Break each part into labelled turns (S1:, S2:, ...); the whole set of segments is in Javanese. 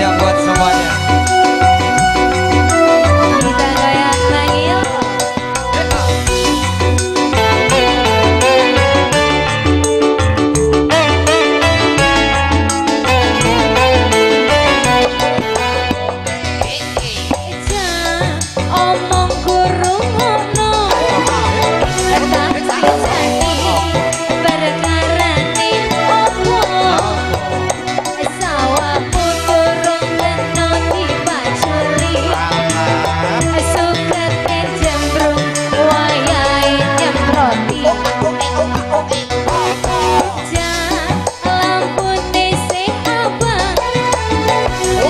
S1: Spesial buat semuanya.
S2: Kita goyang lagi yuk. Omong kurungono tak jadi perkarane opo sawahmu turung kena dipaculi sukete jembrung wayahe nyemproti lampune sing abang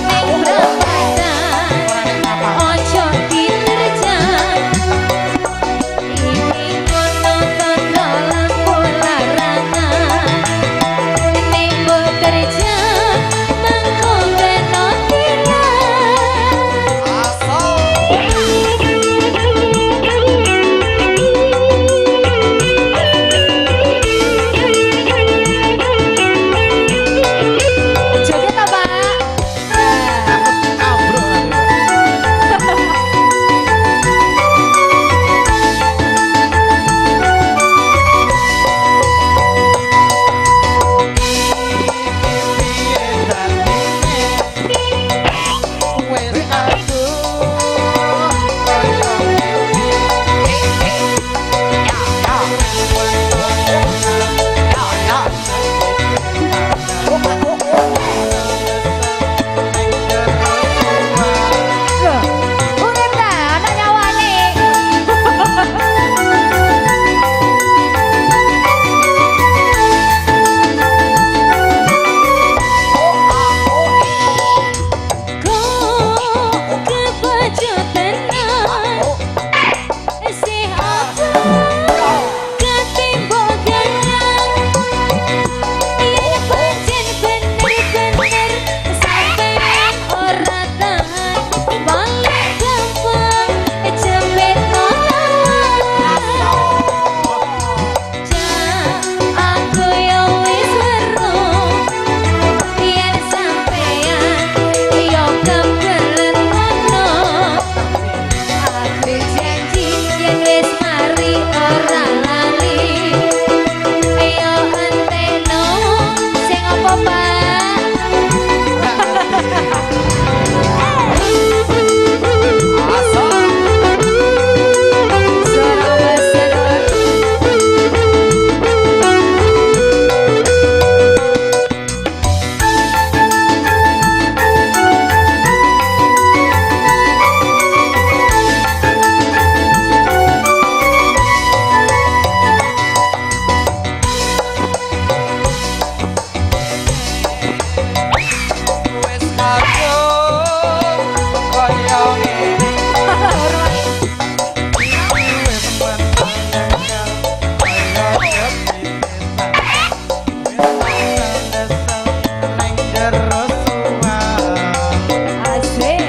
S2: ning prapatan ojo diterjang iki ngono tondo lampu larangan ning mbok terjang mengko kena tilang. Joget ta, Pak? Loh, urip ta ana nyawane. Kok kebacut tenan sih abang ketimbang ganyang yen pancen bener-bener sampeyan ora tahan paling gampang jepit aku yo wis weruh yen sampeyan yo kebelet ngono aku janji yen wis mari ora lali ayo enteno sing apa Pak.
S1: Wes kadung kaya ngene iki wis meneng kaya jepit wis neng jero suwang.
S2: Asik.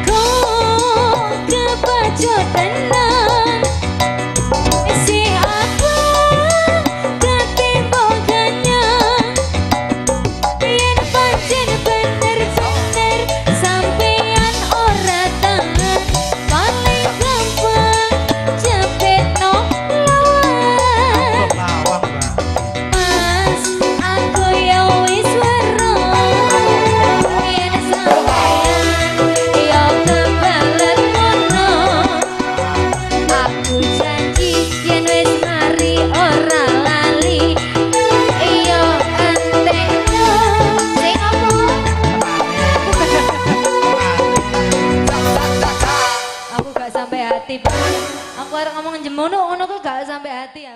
S2: Kok kebacut tenan si abang ketimbang ganyang yen pancen bener-bener sampeyan ora tahan paling gampang jepitno lawang.
S1: Lawang, Mbak.
S2: Mas, aku ya wis weruh yen sampeyan ya kebelet ngono aku janji yen wis mari ora lali yo entekno sing apa. Aku gak sampai hati, Pak. Aku arep ngomong jemono ngono kok gak sampai hati aku.